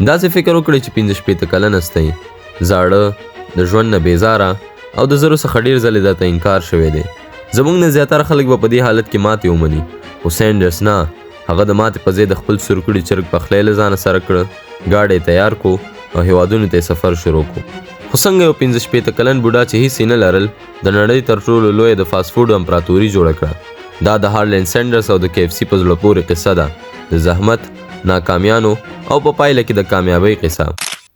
داسې فکر وکړئ چې 65 کلن استئ، زاړه، د ژوند نه بیزاره او د زرو څخه ډیر ځلې درته انکار شوی دی. زموږ نه زیاتره خلک به په دې حالت کې ماتې ومني، خو سینډرس نه. هغه د ماتې په ځای د خپل سور کړي چرګ پخلی له ځانه سره کړ، ګاډی یې تیار کو او هیوادونو ته یې سفر شروع کو. خو څنګه یو 65 کلن بوډا چې هیڅ یې نه لرل د نړۍ تر ټولو لویه د فاست فوډ امپراتوري جوړه کړه؟ دا د هارلند سینډرس او د کې اف سي په زړه پورې قصه ده، د زحمت، ناکامیانو او په پایله کې د کامیابۍ قصه.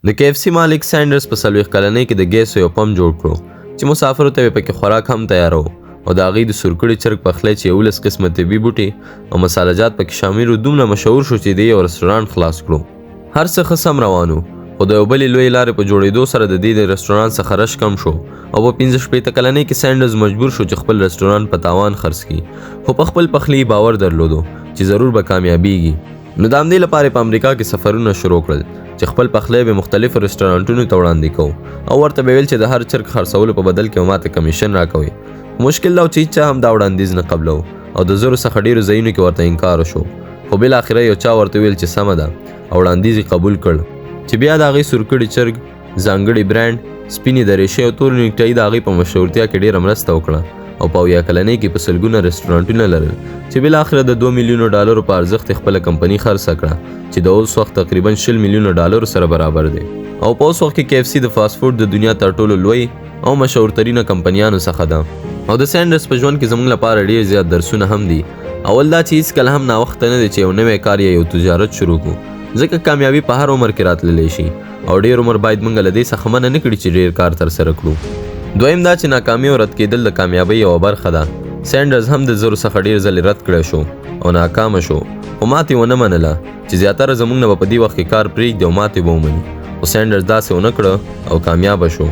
د کې اف سي مالک سینډرس په 40 کلنۍ کې د ګیسو یو پمپ جوړ کړو چې مسافرو ته یې پکې خوراک هم تیارو، او د هغې د سور کړي چرګ پخلی چې 11 قسمه طبي بوټي او مسالجات پکې شامل وو دومره مشهور شو چې دې یو رستورانت خلاص کړو. هر څه ښه سم روان وو، خو د یو بلې لویې لارې په جوړېدو سره د دې د رستورانت څخه رش کم شو او په 65 کلنۍ کې سینډرز مجبور شو چې خپل رستورانت په تاوان خرڅ کړي، خو په خپل پخلي یې باور درلودو چې ضرور به کامیابیږي. نو د همدې لپاره یې په امریکا کې سفرونه شروع کړل چې خپل پخلی به مختلفو رستورانتونو ته وړاندې کوو او ورته به ویل چې د هر چرګ خرڅولو په بدل کې به ماته کمیشن راکوي. مشکل دا و چې هیچا هم دا وړاندیز نه قبلو او د زرو څخه ډیرو ځایونو کې ورته انکار وشو، خو بالاخره یو چا ورته ویل چې سمه ده او وړاندیز یې قبول کړ، چې بیا د هغې سور کړي چرګ، ځانګړي برانډ، سپینې دریشۍ او تور نیکټایي د هغې په مشهورتیا کې ډیره مرسته وکړه او په 70 کلنۍ کې په سلګونه رستورانتونه لرل چې بالاخره د 2 میلیونو ډالرو په ارزښت یې خپله کمپني خرڅه کړه چې د اوس وخت تقریبا 20 میلیونو ډالرو سره برابر دی. او په اوس وخت کې کې اف سي د فاست فوډ د دنیا تر ټولو لوی او مشهورترینه کمپنیانو څخه ده. او د سینډرس په ژوند کې زموږ لپاره ډیر زیات درسونه هم دي. اول دا چې هیڅکله هم ناوخته نه دی چې یو نوی کار یا یو تجارت شروع کړو، ځکه کامیابي په هر عمر کې راتللی شي او ډیر عمر باید موږ له دې څخه منع نه کړي چې ډیر کار ترسره کړو. دویم دا چې ناکامي او رد کېدل د کامیابۍ یوه برخه ده. سینډرز هم د زرو څخه ډیر ځلې رد کړی شو او ناکامه شو، خو ماتې ونه منله چې زیاتره زموږ نه به په دې وخت کې کار پرېږدي او ماتې به ومني، خو سینډرز داسې ونه کړه او کامیابه شو.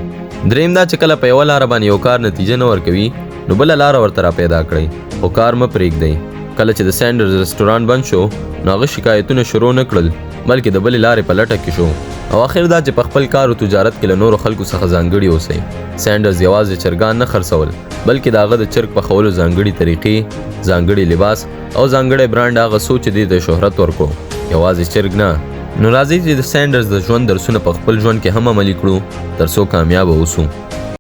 دریم دا چې کله په یوه لاره باندې یو کار نتیجه نه ورکوي نو بله لاره ورته را پیدا کړئ، خو کار مه پرېږدئ. کله چې د سینډرز رستورانت بند شو نو هغه شکایتونه شروع نه کړل، بلکې د بلې لارې په لټه کې شو. او اخر دا چې په خپل کار او تجارت کې له نورو خلکو څخه ځانګړي اوسئ. سینډرز یوازې چرګان نه خرڅول، بلکې د هغه د چرګ پخولو ځانګړي طریقې، ځانګړي لباس او ځانګړی برانډ هغه څه چې دې ته شهرت ورکړو، یوازې چرګ نه. نو راځئ چې د سینډرز د ژوند درسونه په خپل ژوند کې هم عملي کړو تر څو کامیابه اوسو.